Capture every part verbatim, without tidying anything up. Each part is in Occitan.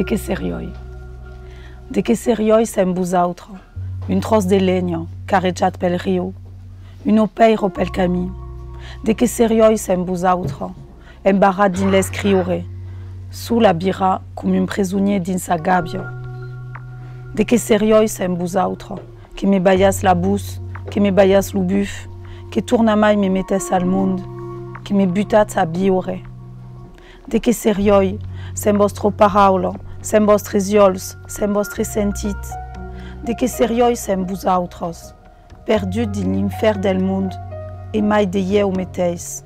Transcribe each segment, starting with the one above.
De qué seriái? De qué seriái sens vosautres? Un tròç de lenha carrejat pel riu, una pèira pel camin. De qué seriái sens vosautres? Embarrat dins l'escriure, sol a virar coma un presonièr dins sa gàbia. De qué seriái sens vosautres? Que me balhatz la votz, que me balhatz lo buf, que tornamai me metètz al mond, que me butatz a viure. De qué seriái sens vòstra paraula, sens vòstres uòlhs, sens vòstre sentit? De qué seriái sens vosautres? Perdut dins l'infèrn del mond, e mai de ieu meteis,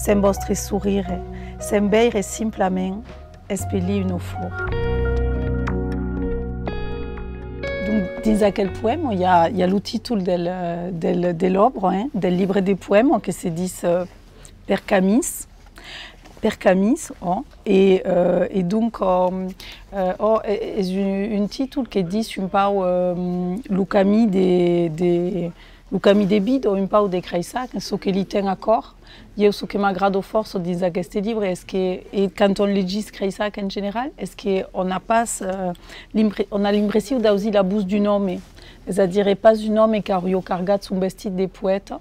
sens vòstre sorire, sens veire simplament espelir una flor. Donc, dins aquel poèma, i a, i a lo títol del, del, de l'òbra, eh, del libre de poèma, que se ditz, eh, Per camins, Per camins, ò, e, eh, e donc, eh, eh, ò, e-, es un, un títol que ditz un pauc, eh, lo camin de, de, lo camin de vida, un pauc de Creissac, çò que li ten a còr. Ieu, çò que m'agrada fòrça dins aqueste libre es que, e quand on legís Creissac en general, es que on a pas, eh, l'impre-, on a l'impression d'ausir la votz d'un òme, es a dire pas un òme qu'auriá cargat son vestit de poèta,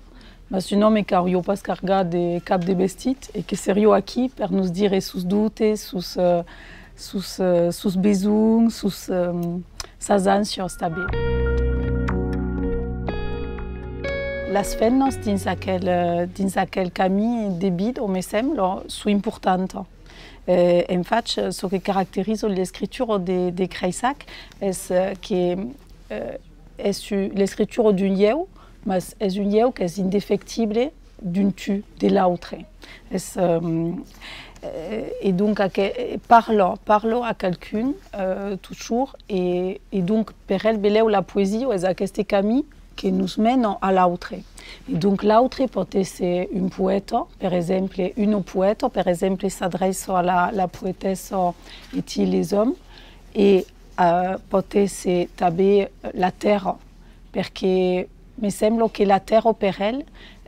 mas un òme qu'auriá pas cargat de cap de vestit e que seriá aquí per nos dire sos dubtes, sos, eh, sos, eh, sos besonhs, sos, eh, sas ànsias tanben. Las femnas dins aquel, eh, dins aquel camin de vida, me sembla, son importantas. Eh, en fach, çò que caracteriza l'escritura de, de Creissac es, eh, que, eh, es u-, l'escritura d'un ieu, mas es un ieu qu'es indefectible d'un tu, de l'autre. Es, eh, eh, e donc aqu-, eh, parla, parla a qualqu'un, eh, totjorn, e, e donc per el, belèu la poesia es aqueste camin que nos mena a l'autre. E donc l'autre pòt èsser un poèta, per exemple, una poèta, per exemple, s'adreiça a la, la poetessa Etty Lezum, e, eh, pòt èsser tanben la tèrra, perque me sembla que la tèrra per el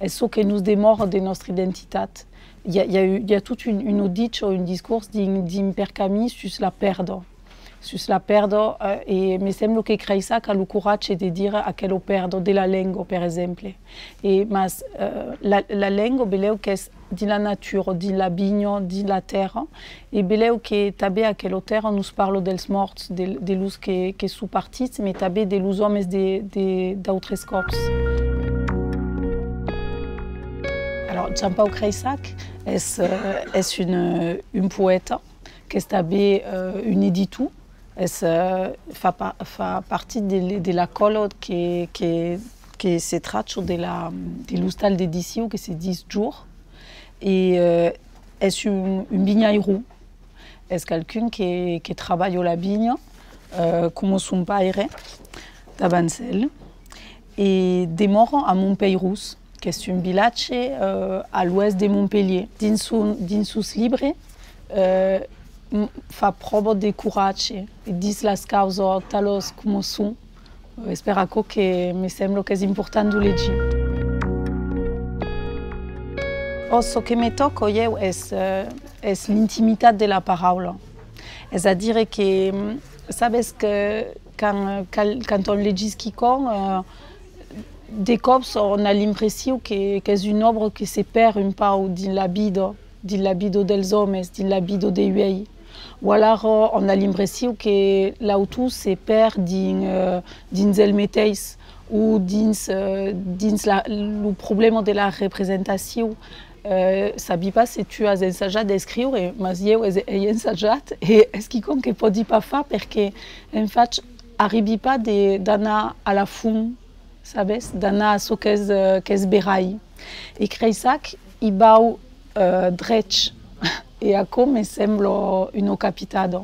es çò que nos demòra de nòstra identitat. I a, i a, i a tot un, una dicha, un discors dins, dins Per camins sus la pèrda. Sus la pèrda, eh, e me sembla que Creissac a lo coratge de dire aquela pèrda de la lenga, per exemple. E, mas, eh, la, la lenga, belèu qu'es dins la natura, dins la vinha, dins la tèrra, e belèu que tanben aquela tèrra nos parla dels mòrts, de, de los que, que son partits, mas tanben de los òmes de, de, d'autres còps. Alors, Jean-Pau Creissac es, eh, es un, eh, un poèta, qu'es tanben, eh, un editor, es, eh, fa pa-, fa partit de, de la còla que, que, que se tracha de la, de l'ostal d'edicion que se ditz Jorn, e, eh, es un, un vinhairon, es qualqu'un que, que trabalha la vinha, eh, coma son paire, davant el, e demòra a Montpeirós, qu'es un vilatge, eh, a l'oèst de Montpelhièr. Dins son, dins sos libres, eh, m-, fa pròva de coratge e ditz las causas talas coma son. Eh, es per aquò que me sembla qu'es important d'o legir. Ò, çò que me tòca, ieu, es, eh, es l'intimitat de la paraula. Es a dire que, mm, sabes que quand, cal-, quand on legís quicòm, eh, de còps on a l'impression que, qu'es una òbra que se pèrd un pauc dins la vida, dins la vida dels òmes, dins la vida de uèi. O alara on a l'impression que l'autor se pèrd dins, eh, dins el meteis o dins, eh, dins la, lo problèma de la representacion. Eh, sabi pas se tu as ensajat d'escriure, mas ieu es-, ai ensajat e es quicòm que pòdi pas far perque, en fach, arribi pas de, d'anar a la font, sabes, d'anar a çò qu'es, eh, qu'es verai. E Creissac i vau, eh, drech. E aquò me sembla una capitada.